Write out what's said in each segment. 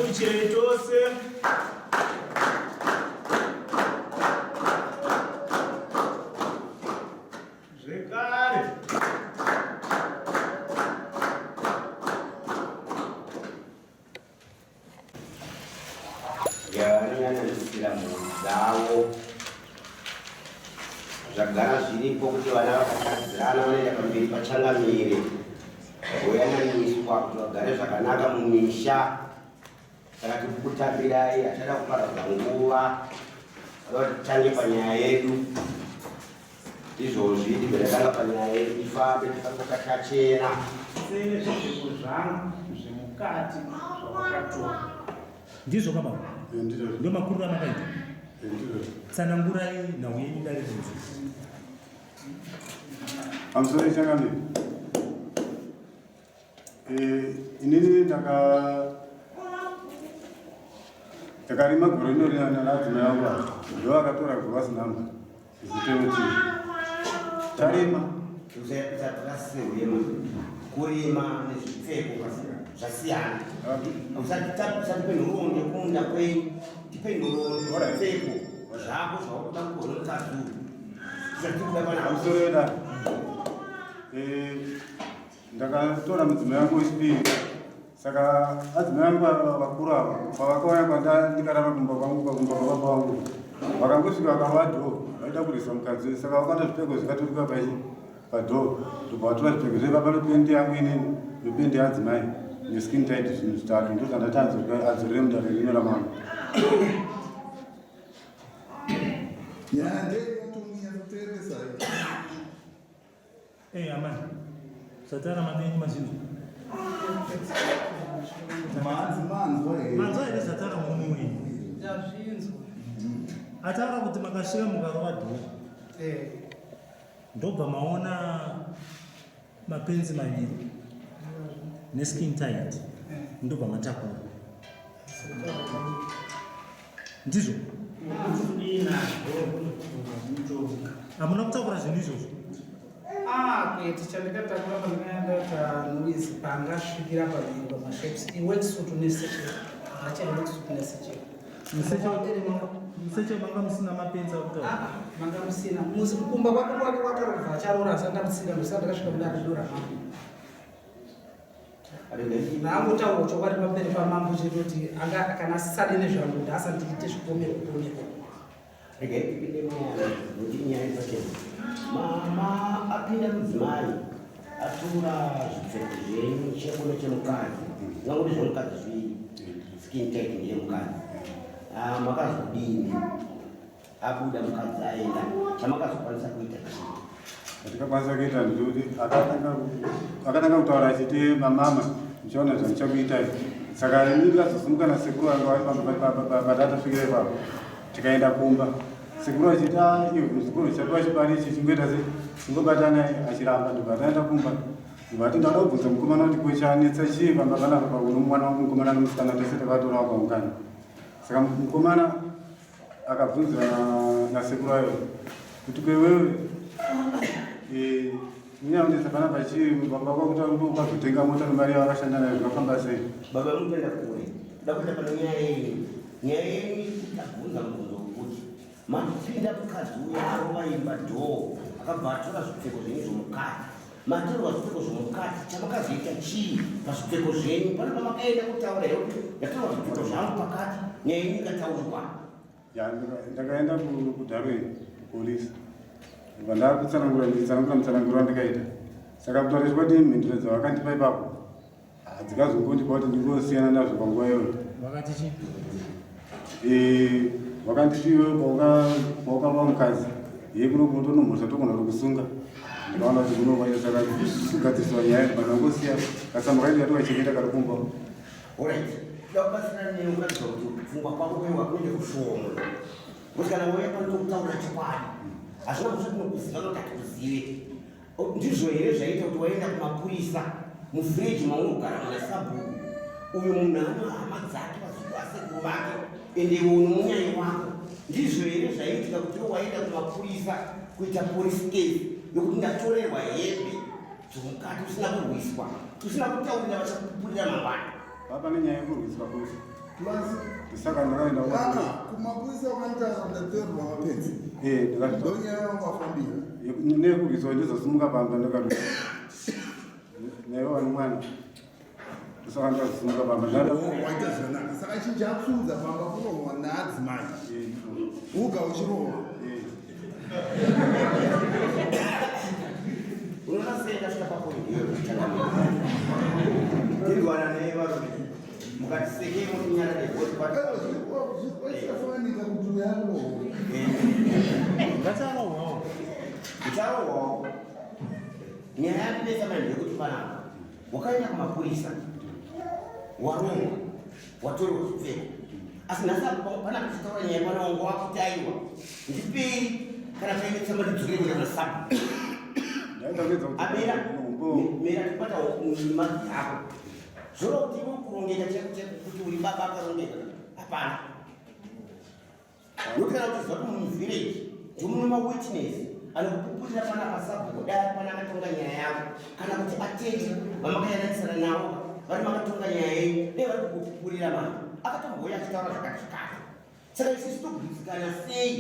Ngatiuchirei tose. Zvekare. Yavanoyananisira mhuri dzavo zvagara zviripo kuti vana vakatadzirana vanoenda pamberi pachangamire voyananiswa kuti vagare zvakanaka mumisha saka tiri kukutambirai hatichada kuparadza nguva toda kuti titange panyaya yedu Izvozvi ndibve ndatanga panyaya yedu tifambe tifambe takachena. Sene zvipfeko zvangu zvemukati zvawakatora. Ndizvo ka baba? Eh, ndizvo. Ndo makuriro amakaita. Eh, ndizvo. Tsanangurai nhau yenyu dare rinzwe. Pamusoro changamire. Eh, inini ndaka ndakarima gore rino nadzimai vangu ava ndo vakatora gross number ziteuti tarima usatirasirema kurima nezvipfeko zvasiyana usatipe nhoroondo yekumunda kwenyu tipe nhoroondo yezvipfeko zvako zvawakuda kugona mukadzi uyu usatikuda pamusoro yedare eh, Ndakatora mudzimai wangu wechipiri saka adzimai vangu vakuru ava pavakauya kwanda ndikarara kumba kwangu kumba kwababa vangu vakangosvika vakarova dhoo vaida kurwisa mukadzi saka vakaona zvipfeko zvikaturikwa pachi padhoo ndobva vatora zvipfeko zve baba nependi yangu inini nependi yeadzimai neskin tight zvinhu zvitatu ndozvandati adzorere mudare rino ramambo. Nyaya ndeyekuti Hey, amai. Satara mapenyu mazvinzwa. Manzi manzwa here? Manzwa here Satara murume wenyu? Ndazvinzwa. Ataura kuti makasvika mukarova dhoo. Eh. Ndobva maona mapenzi maviri neskin tight. Eh. Ndobva matakura. Ndizvo? Hamuna kutakura zvinhu izvozvo? Ah, kwete chandakatakura pandakaenda tanoizi pangasvikira paviri pamashops iworksuit nesechero hacha worksuit nesechero Museche manga musina mapenzi akutaura? Ah, manga musina. Kumba kwake kwake kwakarobva acharora asati ndamutsika ndosati ndakasvika mudare dora mambo. Ndaangotaura chokwadi pamberi pamambo chete kuti anga kana asisade nezvangu ndaasandiite zvipomero kupomerwa. Regai tipinde munyaya nekuti inyaya iri pachena. Mama apinda mudzimai atora zvipfeko zvenyu cheko nechemukadzi ungangoti zvemukadzi zvii skin tight ndeyemukadzi ah, makazodini abuda mukadzi aenda chamakazokwanisa kuita chii Chatikakwanisa kuita ndekuti akatanga kutaura achiti mamama ndichaona zvandichakuitai saka ini ndikazosimuka nasekuru vanga vari patatasvikira ipapo tikaenda kumba sekuru achiti ah, iwe muzukuru chapiwa chibari ichi chingoita se chingobatana achiramba ndobva taenda kumba ndobva ati ndada kubvunza mukomana kuti ko chanetsa chii pamba panapa pakuno mwana wangu mukomana nomusikana tese takatora wakaungana saka mukomana akabvunzwa nasekuru ayo kuti kwewewe eh, munyaya panapa chii baba kwakuti ukazotenga mota nemari yavakashanda nayo zvakafamba sei baba mukuenda kure kuda kuenda pane nyaya yenyu nyaya yenyu tabvunza mubvunzo wekuti mapinda mukadzi uya arova imba dhoo akabva atora zvipfeko zvenyu zvomukati matorwa zvipfeko zvomukati chamakazoita chii pazvipfeko zvenyu pane pamakaenda kutaura here kuti ndatorwa zvipfeko zvangu pakati nyaya yenyu ikataurwa ndakaenda kudarwin kupolisi ndobva ndakutsanangura ndichitsanangura mutsananguro wandikaita saka kutaura chokwadi mhinduro dzavakandipa ipapo hadzikazongondipa kuti ndingosiyana nazvo panguva iyoyo vakati chii eh, vakanditi iwe paukava mukadzi iye kuno kunotonomhosva togona kukusunga ndikaona kuti kunovayo saka kugadziriswa nyaya panangosiya kasamba kaiti katikachengeta kari kumba Alright. Kuda kubatsirana newe kuratidza kuti kupfungwa kwako kwewa kunenge kushoma. Kuti kana wauya pano tokutaurira chokwadi. Hazvina mhosva tinokuziva nokuti hatikuzive. Ndizvo here zvaita kuti waenda kumapurisa mufiriji maunogara muna sabhuku uyu munhu ano hama dzake vazukuru asekuru vake ende iwe unomunyai wako ndizvo here zvaiitika kuti iwe waenda kumapurisa kuita police case yokuti ndatorerwa hembe dzomukati usina kurwiswa usina kutaurira vachakupupurira mangwana Baba nenyaya yekurwiswa futi. Plus Saka ndakaenda kana kumapurisa wakanditaura ndatorerwa mapenzi. Eh, ndakati Ndonyaya wafambira. Nekurwiswa ndizosimuka pamba ndakati naivo vane mwana. Saka ndakazosimuka pamba ndada. Oh, waita zvakanaka. Saka chinhu chakupfuudza pamba kurohwa naadzimai. Uga uchirohwa. Unoona sei ndasvika papoindi iyoyo chakanaka. Tirwana naye varume. Mukatisekei mutinyarare goti kwati. Zvisafanika kuti uyarohwa. Ngacharohwawo. Ucharohwawo. Nyaya yakunetsa manje ndeyekuti panapa wakaenda kumapurisa warongwa watorerwa zvipfeko asi nhasi apa pana kuchitaura nyaya pana wanga wakuti aiwa ndipei kana paine tsamba ndidzokere kuenda kuna sabu Ndaida kuedza kuti amira umbo mira tikubata mabvi ako zvoreva kuti iwe kurongeka chako chako kuti uri baba akarongeka hapana. Ndokuti kana uchiziva kuti muvillage ndomune mawitness anokupupurira pana pasabhuku dai pana akatonga nyaya yako kana kuti atete vamakayananisana navo vari makatonga nyaya yenyu dai vari kukupupurira manje akatombouya achitaura zvakati zvakati saka isusu togutsikana sei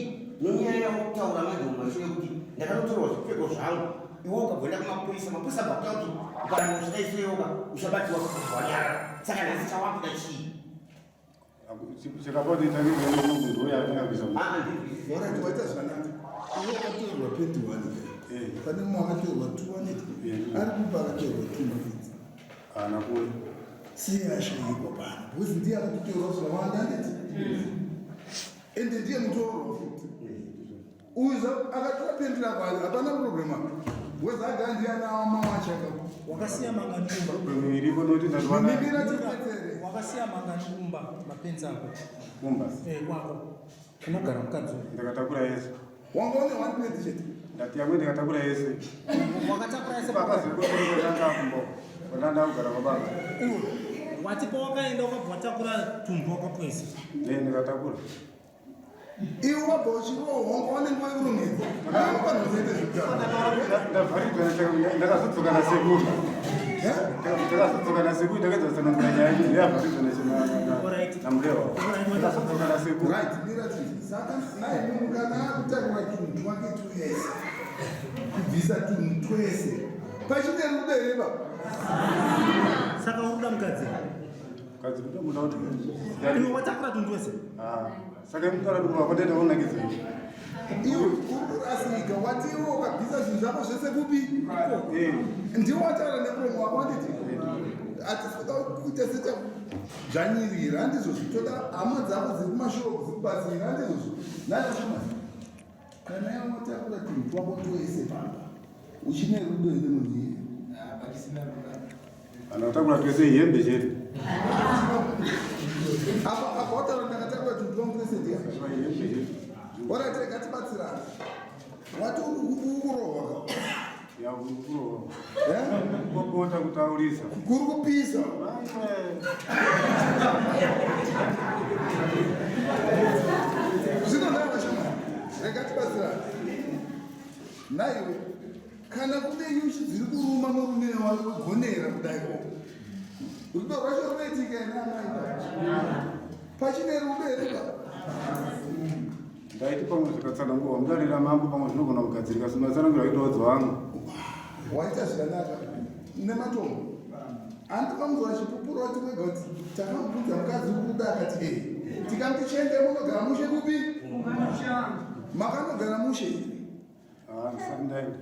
nenyaya yakutaura manje mumashure kuti ndakanotorwa zvipfeko zvangu iwe ukabvoenda kumapurisa mapurisa abva kutaura kuti ukaramba uchidai soyoka uchabatiwa wanyarara saka nhasi chawakuda chii chakapa kuti tange munhu uya atanga kuisa Ah, ndizvo. Alright, waita zvakanaka. Iwe wakatorerwa 21 Eh. Pane mumwe akatorerwa 200. Eh. Ari kupa akatorerwa 250. haana kuuya. Sei ashayikwa pano? Because ndiye akatotorerwa zvakawanda handiti? Ende ndiye mutorwa futi. Uyu akatora pendi rako hapana problem apa. Because agara ndiye ana mama achaka. Wakasiya mangani kumba? Problem iripo nokuti ndatowana Mimira tibetsere. Wakasiya mangani kumba mapenzi ako? kumba Eh, kwako. Unogara mukadzi uyu. ndakatakura yese Wanga une one pendi chete. ndati yamwe ndikatakura yese Wakatakura yese pakazokoandanga kumba kwandanda kugara kwababa Iwe, wati pawakaenda wakabva watakura tumbu wako twese. ne ndikatakura Iwe wabva uchirohwa wanga une nguva yekurongedza. Hapana usaite zvekutamba. Ndavharidzwa ndakazodzoka nasekuru Eh? ndakazodzoka nasekuru ndakaedza kutsanangura nyaya yacho ndeyavharidzwa Alright. namurewa ndakazodzoka nasekuru Right, mira tiri. Saka naye munhu kana akutakura tunhu twake twese, kubvisa tunhu twese, pachine rudo here baba? Saka uri kuda mukadzi? Mukadzi kuda kuti Iwe watakura tunhu twese. Ah, saka mutaura kuti wakondaita unakidza Iwe uri kurasika, wati iwe ukabvisa zvinhu zvako zvese kupi? Eh, Ndiwe wataura nemuromo wako wanditi hatisi kuda kuita sechadzvanyirira, handizvozvo. Toda hama dzako dziri kumashure dzikubatsira, handizvozvo. Nhai kana iwe watakura tunhu twako twese pamba, uchine rudo here munhu iyeye? Kana kutakura twese hembe chete. Apa apa wataura ndakatakura tunhu twangu twese ndiya. Hembe chete. Alright, rega tibatsirane. Wati uri kurohwa ka? Ya kurohwa. Eh? Kopota kutaurisa. Kuri kupisa. Zvino nhai vashamwari, rega tibatsirane. Nhaiwe, kana kune nyuchi dziri kuruma murume wagonera kudai ko. Rudo rwacho runoitika here amai? Pachine rudo here baba? Ndaiti pamwe zvikatsanangurwa mudare ramambo pamwe zvinogona kugadzirika sematsananguriro aitawo dzevangu. Waita zvakanaka nematombo. Hanti mamunzwa achipupura kuti wega kuti takamubvunza mukadzi uri kuda akati ee. Tikamti chiende munogara mushe kupi? Makanogara mushe here? Ah, ndisati ndaenda.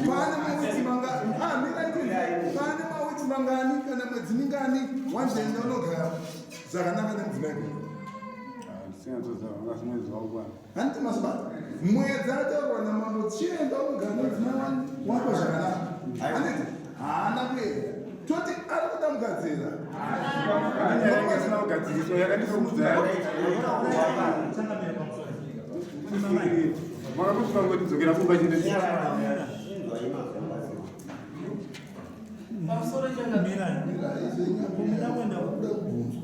Pane mawiki mangani? Ah, mira ndinzwe. Pane mawiki mangani kana mwedzi mingani wanzenda unogara zvakanaka nemudzimai wako? Ah, ndisingatsoziva anga mwedzi wakukwana. Hanti masibata. Mwedzi ataurwa namambo chienda unogara nemudzimai wako zvakanaka. Handiti haana kuenda. Toti ari kuda mukadzi here? Pane nyaya yanga isina kugadziriswa yakandisumudza. Changamire pamusoro. Makangosvika ngotidzokera kumba chete. Pamusoro changamire. Mirai. Muda kubvunzwa.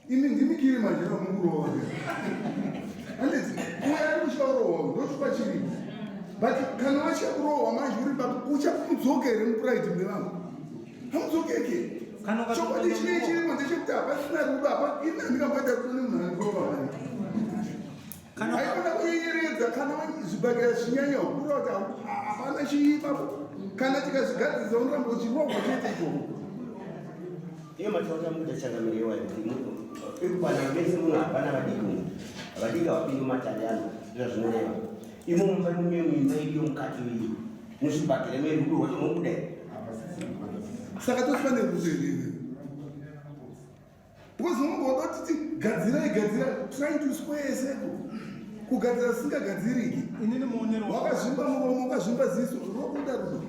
Imi ndimi kiri manje mukurohwa. Handiti uye ari kutya kurohwa ndochikwa chiripo. But kana watya kurohwa manje uri baba uchamudzoka here mupride mune vanhu? Hamudzokeke. Kana ukatopinda Chokwadi chine murudo. chirimo ndechekuti hapasina rudo apa ini handingamboita rudo nemunhu andirova mani. Kana Haikona kunyenyeredza kana zvibhakera zvichinyanya kukura kuti hapana chiipapo. Kana tikazvigadzirisa unoramba uchirohwa chete ikoko. Iyo mataurira mukuita changamire iwayo kuti ikukwana vese muno hapana vadiki umu. Vadiki havapindi mumatare ano ndozvazvinoreva. Imo mumba mune muimba iriyo mukati iyi. Muzvibhagere merudo rwacho munobuda here? Saka tosifanira rudo here? Because unongoda kuti gadzirai gadzirai trying to square a circle. Kugadzira zvisingagadziriki. Inini muonero wangu. Wakazvimba muromo, wakazvimba ziso, robuda rudo.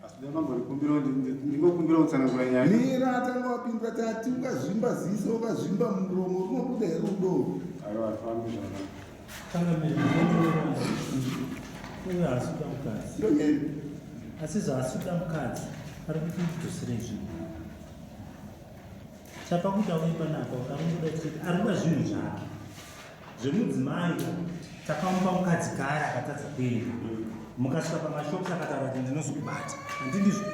Asi dai mambondikumbirawo ndingokumbira kutsanangura nyaya. Mira atanga wapindura tati ukazvimba ziso ukazvimba muromo runobuda here rudo? Aiwa hazvifambi zvakanaka. Changamire, muonero wangu. Uyo haasi kuda mukadzi. Ndonyaya. Asi zvaasi kuda mukadzi ari kuti udzosere zvinhu. Chapa kuti auye panapa ukamuda chete ari kuda zvinhu zvake. Zvemudzimai takamupa mukadzi kare akatadza kuenda. Mukasvika pamashops akataura kuti ndinozokubata. Handindizvo?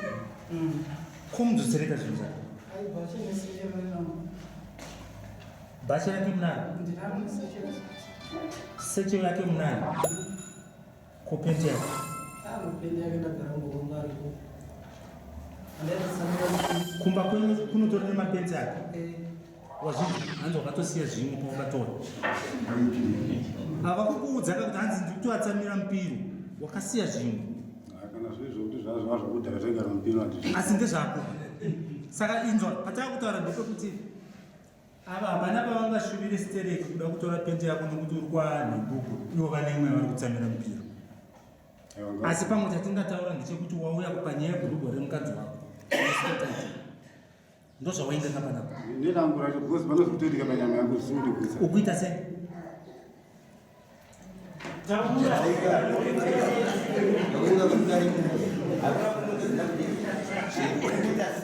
Ko mudzosereka zvinhu zvake. Bhachi rake munaro? Seche yake munayo? Ko penti yake? Kumba kwenyu kunotori nemapenzi ake? Wazvinzwa? Hanzi wakatosiya zvimwe pawakatora. Ava kukuudza ka kuti hanzi ndikutoatsamira mupiro. Wakasiya zvimwe. Kana zviri zvokuti zvazva zvokudhara taigara mupiro handizvo. Asi ndezvako. Saka inzwa patava kutaura ndepekuti ava hapana pavangashuvire stereki kuda kutora penti yako nokuti uri kwanhimbuku ivo vane imwe vari kutsamira mupiro. Asi pamwe chatingataura ndechekuti wauya panyaya yebhurugwa remukadzi wako. Ndozvawainga kapanapa. Nerangu racho because panozotoitika panyama yangu zvisiri kundigutsa. Ukuita sei?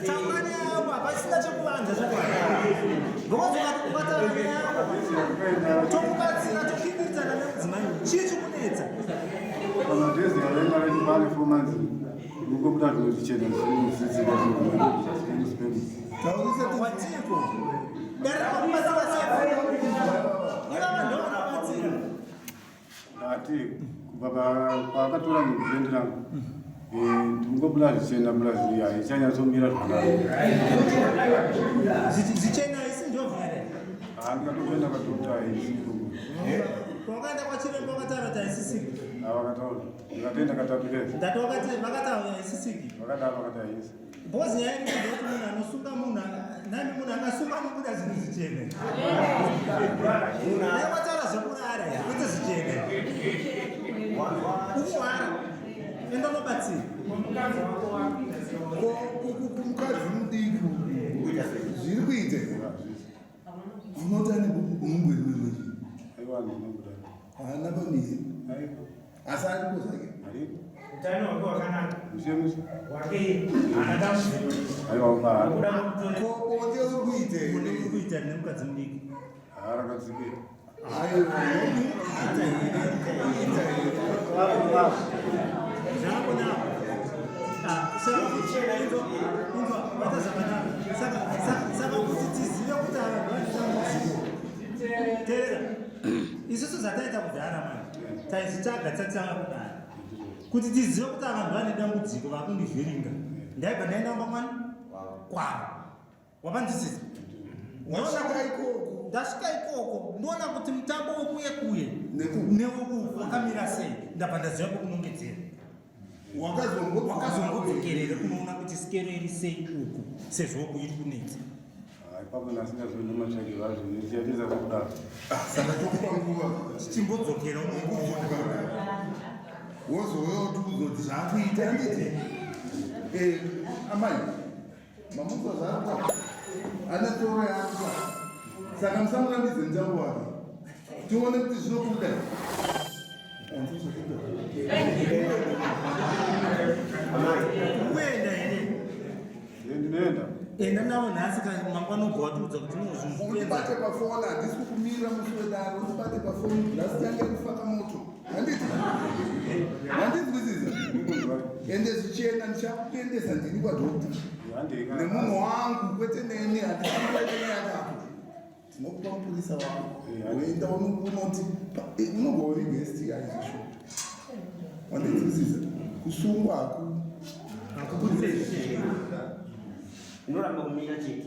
Taura neavo hapasina chekuvanza zvakwadi. Because ukataura neavo tokubatsira tokindiridzana nemudzimai uyu. Chii chikunetsa? Pamadhezi avaenda vachipane 4 months mukobuda zvinhu zvichena zvinositsika zvinhu. Taurisa Watiko. Dare rinokubatsira sei? Ivava ndovanobatsira. Ndati kubva paakatora mubhendi rangu ndingobuda zvichena plus haichanyatsomira zvakanaka. Zvichena isi ndovhu here? Handikatoenda kwadokta haisi. Wakaenda kwachiremba wakataura kuti haisisiki. Vakataura. Ndikatoenda katatu kese. Ndati wakati vakataura haisisiki. Vakadaro vakati haisi. Because nyaya iri ndeyekuti munhu anosunga munhu nani munhu akasunga anobuda zvinhu zvichene. Dai wataura zvekurara kwete zvichene. Ukuhwara. Enda unobatsira. Ko uku kumukadzi mudiki uku zviri kuita here? Unoti ane mungweri wemweji? Aiwa ndinobuda. Haana pamiri. Aiwa. Asi aripo zvake. Aripo. Utano hwake hwakanaka. Mushe. Hwake haana dambudziko. Aiwa upa. Akuda kutore. Ko bonde uri kuita here? Bonde uri kuita nemukadzi mudiki. Harakadzikira. Aiwa. Kuita here? Kuita here? Zvako nako. Ah, saka inzwa inzwa vaita zvakanaka. Saka saka saka kuti tizive kuti ava vane dambudziko. Teerera. Isusu zvataita kudhara manje. Taizvitsvaga tisati kudara. Kuti tizive kuti ava vanhu vane dambudziko vakundivhiringa. Ndaibva ndaenda kumba kwani? Kwavo. Wapanzwisisa? Wasvika ikoko. Ndasvika ikoko ndoona kuti mutambo wekuye kuye Nekuku. newekuku wakamira sei. Ndabva ndaziva pekunongedzera. Wakazombo Wakazongodzokerere kunoona kuti sikero iri sei uku sezvo uku iri kunetsa. Ipapo ndasingazooni matsvagiro azvo ndichatiza kudaro. Saka tokupa nguva. Chimbodzokera unokuona. Wozouya utiudza kuti zvakuita handiti? Eh, amai, mamunzwa zvaari ane tsoro yakuta. Saka musamurambidze mutambo wake. Tione kuti zvinobuda. Uenda here? Ndinoenda. Enda navo nhasi kana mangwana ubva watiudza kuti unozvinhu Undibate pafoni, handisi kukumira musi wedare. Undibate pafoni, nhasi tange kufaka moto. Handiti? Handinzwisisa. Ende zvichienda ndichakuendesa ndini kwadokta nemunhu wangu kwete neni handikuaako tinokupa mupurisa wako woenda unoti unobva uri sti zvisho wandinzwisisa kusungwa haku unoramba kumira chete.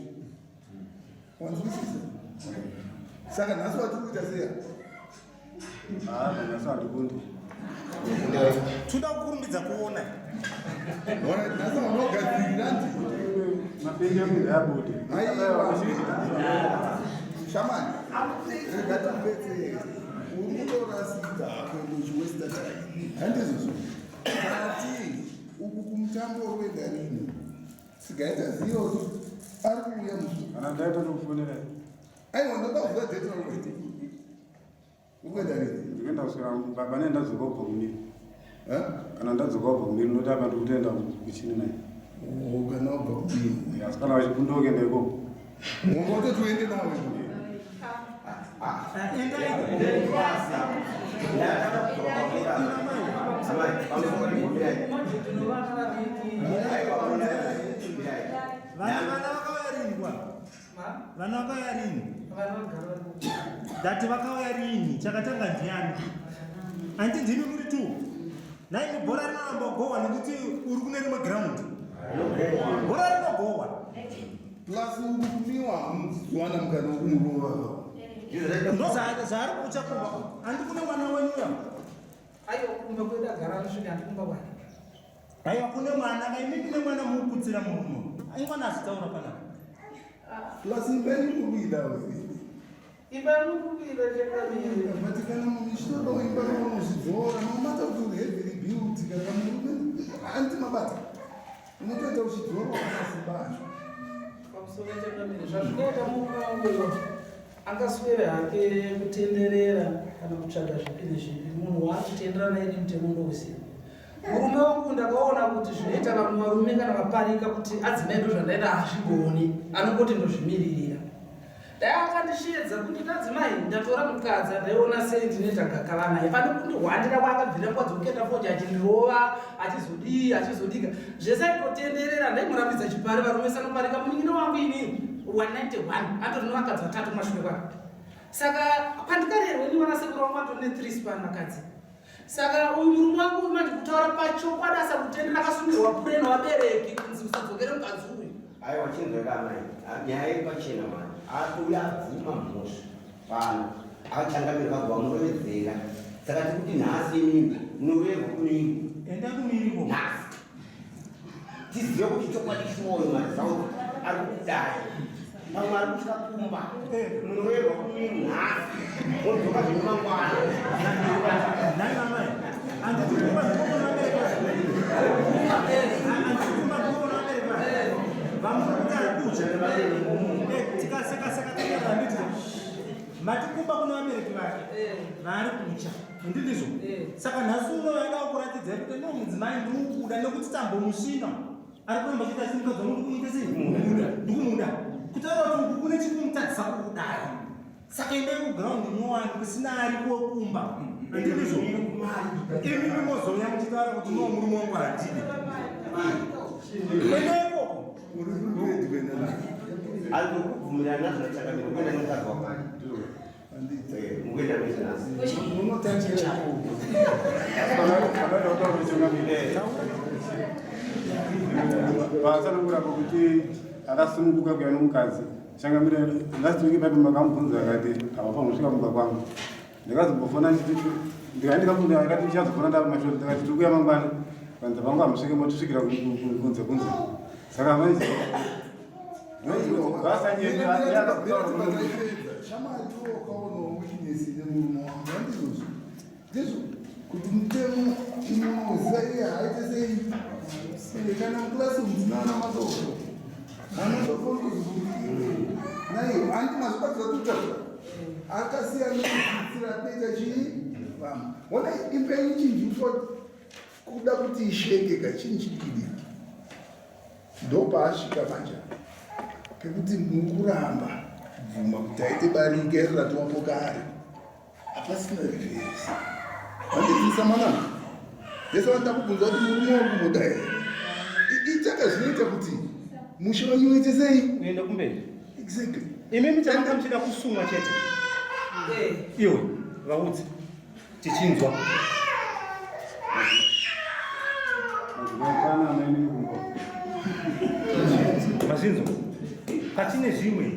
Wanzwisisa saka nhasi watiri kuita seya. Ah, nhasi handikundi. Toda kukurumbidza kuona. Alright, nhasi vanogadzirira ndi Mapendi angu ndaabude. Aiwa, shamani, rega tikubetsere. Uri kutorasika kuenda uchiwesta time, handizvozvo? Tati uku kumutambo uri kuenda rini? Sigaita ziva kuti ari kuuya musi. Kana ndaita tokufonera. Aiwa, ndoda kuziva date rauri kuenda. Uri kuenda rini? Ndikuenda kusvika baba ne ndadzoka kubva kumiri. Eh? Kana ndadzoka kubva kumiri ndoti apa ndikutoenda kuchini naye. Oh, kana wabva kumiri. Asi kana vachikunda kuenda ikoko. Wonga utoti uende nawe. Vana vana vakauya rini kwa? Vana vakauya rini? Ndati vakauya rini? Chakatanga ndiani? Anti ndimi muri two. Nhaimi bhora rinoramba kugohwa nekuti uri kune rimwe ground. Bhora rinogohwa. Plus uku kumiwa hamuzowana mukana wekumurova. Ndozvaari kutya kumba. Andi kune mwana wenyu uya. Aiwa, kumba kwedu agara anosvika handi kumba kwake. Aiwa kune mwana kaimimi nemwana mukukutsira murume. Aingwana azvitaura panapa. Plus imba yenyu muri kuida wewe. Imba yangu kuida chakamire. But kana munhu uchitoda imba unozvidzora nomata kuti uri heavily built kana murume anti mabata unotoita uchidzora masimba acho. Pamusoro chakamire zvazvikaita murume wangu uyo angaswere hake kutenderera kana kutsvaga zvipi nezvipi, munhu waakutendera naye nemutemo ndouziva. Murume wangu ndakaona kuti zvinoita vamwe varume kana vaparika kuti adzimai ndo zvandaita hazvigoni, anongoti ndozvimiririra. Dai akandisheedza kuti ndadzimai ndatora mukadzi andaiona sei ndinoita gakava naye pane kundihwandira kwaakabvira nguva dzekuenda foja achindirova achizodii achizodika zvese aitotenderera ndaimurambidza chipari. Varume sanoparika munin'ina wangu ini 191 atori nevakadzi vatatu kumashure kwake. Saka pandikarerwa ini vanasekuru vangu vatori ne3 span vakadzi. Saka uyu murume wangu manje kutaura pachokwadi asakutendera akasungirwa pure nevabereki kunzi usadzokere mukadzi uyu. Aiwa, chinzweka amai, nyaya iri pachena mani. Akuuya abvuma mhosva pano, akachangamira vabva vamurovedzera. Saka tikuti nhasi imimi munorerwa kumiri. Enda kumiri ko. Nhasi tizive kuti chokwadi chimoyo marizauti ari kudai, pamwe ari kusvika kumba. Munorerwa kumiri nhasi, modzoka zvino mangwana. Nhai mamai, handiti kumba ndikokuona vabereki vake? Handiti kumba ndikokuona vabereki vake? Vamuri kuti ari kudya. Tikaseka-seka totaura handiti mati kumba kune vabereki vake vaari kutya, handitizvo? Saka nhasi uno vaida kukuratidzai kuti no mudzimai ndiri kukuda nekuti tambomusvina ari kuramba chiita asi mukadzi wangu ndikumuita sei ndikumuda kutaura kuti uku kune chikumutadzisa kukudai. Saka endai kuground nyowani kusina ariko kumba, handitizvo? Imimi mozouya muchitaura kuti no murume wangu handidi, endai ikoko. Uri prepared kuenda naye? Ari kubvumirana nazvo nachangamira kuenda nemukadzi wako. Handiti Mukuenda mese nhasi. Munotangira ikoko. Panoda kutaura changamire. Paatsanangura pakuti akasununguka kuya nomukadzi changamire, last week papi makamubvunza akati havafanira kusvika kumba kwangu. Ndikazombofona chiti ndikandikafunda akati ndichazofona ndava mashozi, ndikati tiri kuya mangwana panze pangu hamusvike motisvikira kunze kunze. Saka manje Shamwari, ukaonawo weakness ine murume wangu, handizvozvo? Ndizvo kuti mutemo unoziva iye haaite sei. Kana muklasi mudzina madoko anotofona kuzivundikira naiwo andi mazvibatsira kutaura akasiyana nekutsira tinoita chii vamwe. Ona impenyu chinji kuda kuti isheke kachinhu chidiki diki ndopaasvika manje pekuti muri kuramba kubvuma kuti aite barika iri ratovapo kare hapasina reverse. Vandidzisa mwanangu. Ndese vanoda kubvunza kuti murume wako munoda here? Itaka zvinoita kuti musha wenyu uite sei? Uende kumberi. Exactly. Imimi chamanga muchida kusumwa chete. Eh. Iwe vaudze tichinzwa. Mazvinzwa. Pachine zvimwe.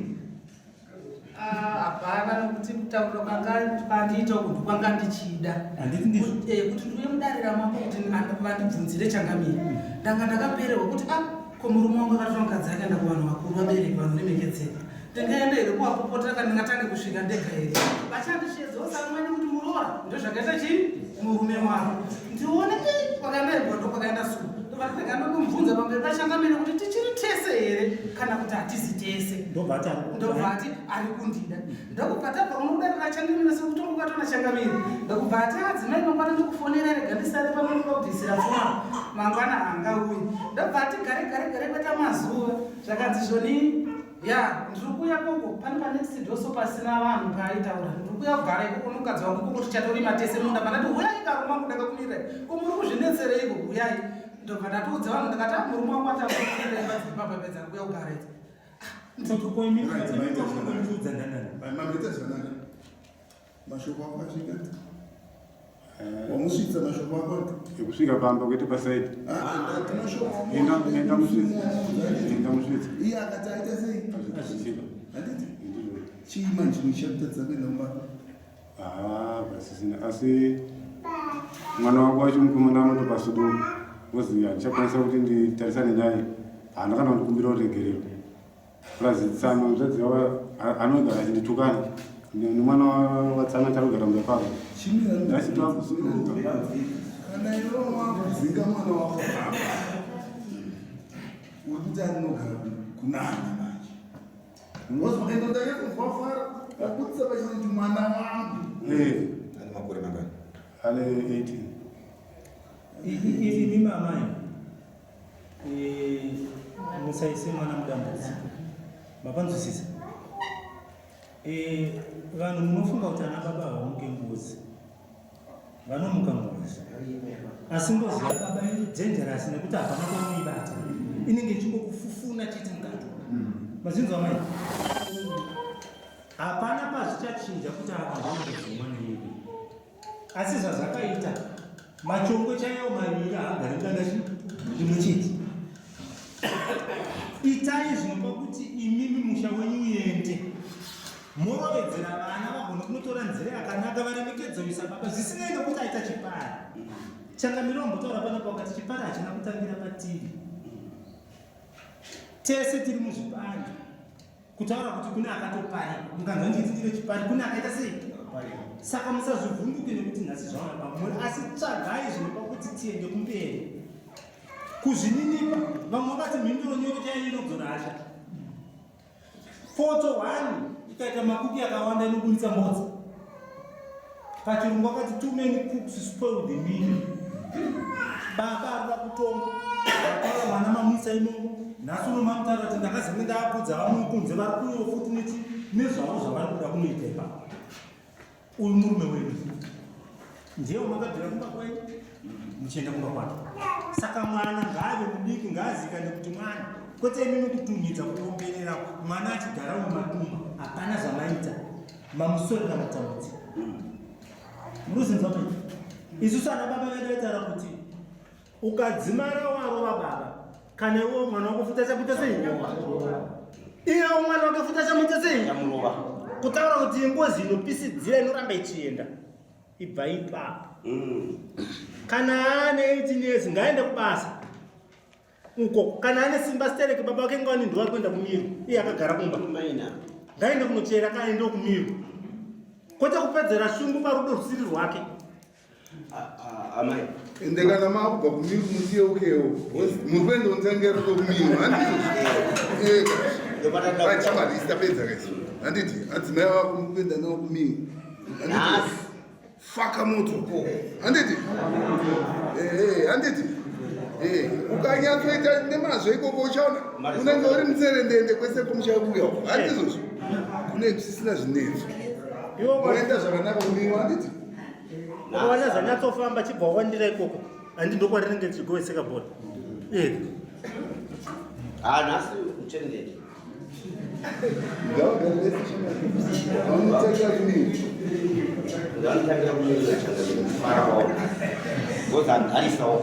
Ah, hapana nokuti kutaura kwanga kwandiita uku ndokwanga ndichida Handiti ndizvo? Kuti ndiuye mudare ramambo kuti vandibvunzire changamire. Ndanga ndakapererwa kuti a ko murume wangu akatora mukadzi akaenda kuvanhu vakuru vabereki vanoremekedzeka. Ndingaenda here kuvapopotera kana ndingatange kusvika ndega here? Vachandisheedzawo samwene kuti muroora ndozvakaita chii murume wavo. Ndione kwakaenda igondo kwakaenda suu. Ndobva ndokumubvunza pamberi pachangamire kuti tichiri tese here kana kuti hatizi tese. Ndobva ati ari Ndobva ati ari kundida. Ndokubva tabva kunodarira changamire sekuti ungakatona changamire. Ndokubva ati adzimai mangwana ndokufonera rega ndisare pano ndokubvisira pfuma mangwana haangauyi. Ndobva ati gare gare gare kweta mazuva zvakanzi zvoni ya ndiri kuuya koko pane panext door so pasina vanhu paaitaura ndiri kuuya kugara ikoko nomukadzi wangu ikoko tichatorima tese munda pandati huyai karume wangu ndakakumirirai ko muri kuzvinetsereiko huyai ndobva ndatoudza vanhu ndikati ah murume wangu atakumirira imba dziri pamba pedza ari kuuya kugara idzi. Right, maita zvakanaka. Mashoko ako asvika. Wamusvitsa mashoko ako. Ekusvika pamba kwete pasaidi. Ah, ndati mashoko Enda musvitsa. Enda musvitsa. Iye akati aita sei? Azvisvika. Handiti? Chii manje chakutadza kuenda kumba? Ah, pasisina. Asi mwana wangu wacho mukomana anotopasuduka. Ngozi handichakwanisa kuti nditarisane naye. Haana kana kundikumbira ruregerero. Plus tsano hanzvadzi yavo anogara achinditukana. Nemwana watsano charugara mumba pavo. Chimira Ndachitova kusuduka. Kana iwe wakudzinga mwana wako pamba, uri kuti anogara kunani manje? Unozwa endo ndanyatsokunzwa fara wabudisa pachena kuti mwana wangu. Eh, Ane makore mangani? ane 18. Imi mama musaise mwana mudambudziko. Mapanzwisisa? Vanhu munofunga kuti ana baba havamuke ngozi. Vanomuka ngozi. Asi ngozi yababa iri dangerous nekuti hapana kwaunoibata. Inenge ichingokufufuna chete mukati. Mazinzwa mai? Hapana pazvichachinja kuti ava ndongozi yemwana yedu. Asi zvazvakaita machongwe chaiwo maviri haagari mudanga rimwe chete. Itai zvinopa kuti imimi musha wenyu uende. Morovedzera vana vagone kunotora nzira yakanaka varemekedze uyu sababa zvisinei nokuti aita chipari. Changamire wambotaura panapa wakati chipari hachina kutangira patiri. Tese tiri muzvipari. Kutaura kuti kune akatoparika. Mukanzwa ndichiti ndine chipari kune akaita sei? Saka musazvivhunduke nekuti nhasi zvaona pamuri asi tsvagai zvinopa kuti tiende kumberi. Kuzvininipa vamwe vakati mhinduro nyoro chaiyo inodzora hasha. Poto 1 ikaita makuki akawanda inobuditsa mbodza. Pachirungu akati too many cooks spoil the meal. Baba arikuda kutonga vataura mwana mamuisa imomo nhasi uno mamutaura kuti ndakazenge ndaakudza vamwe kunze vari kuuyawo futi nechi nezvavo zvavari kuda kunoita ipapo. Uyu murume wenyu ndiye wamakabvira kumba kwenyu muchienda kumba kwake. Saka mwana ngaave mudiki ngaazikanwe kuti mwana kwete imimi kutunhidza kuomberera mwana achigara mumatumba hapana zvamaita mamusorera matambudziko. Munozinzwa kuti isusu ana baba vedu vaitaura kuti ukadzimara warova baba kana iwewo mwana wako futi achakuita sei? Iyewo mwana wake futi achamuita sei? Kutaura kuti ingozi inopisidzira inoramba ichienda ibva ipapo. Kana ane 18 years ngaende kubasa uko, kana ane simba stereke baba vake ngawani ndiwo ari kuenda kumiru, iye akagara kumba ngaende kunochera kaendewo kumiru, kwete kupedzera shungu parudo rusiri rwake. Amai. Ende kana makubva kumiru mutiyeukewo muri kuenda kunotanga rudo kumiru handiti? Tapedza kaisi handiti? Adzimai vako muri kuenda navo kumiru handiti? Faka moto handiti? Handiti? Ukanyatsoita nemazvo ikoko uchaona unenge uri mutserendende kwese kumuchakuya uko handizvozvo? Kune zvisina zvinetso unoenda zvakanaka kumiru handiti? Ukaona zvanyatsofamba chibva wawandira ikoko. Handi ndokwarinenge richigoeseka bhora. Eh. Ah, nhasi muchengeti. Ngavanotangira kumirira changamire kufara kwavo. Because agarisawo.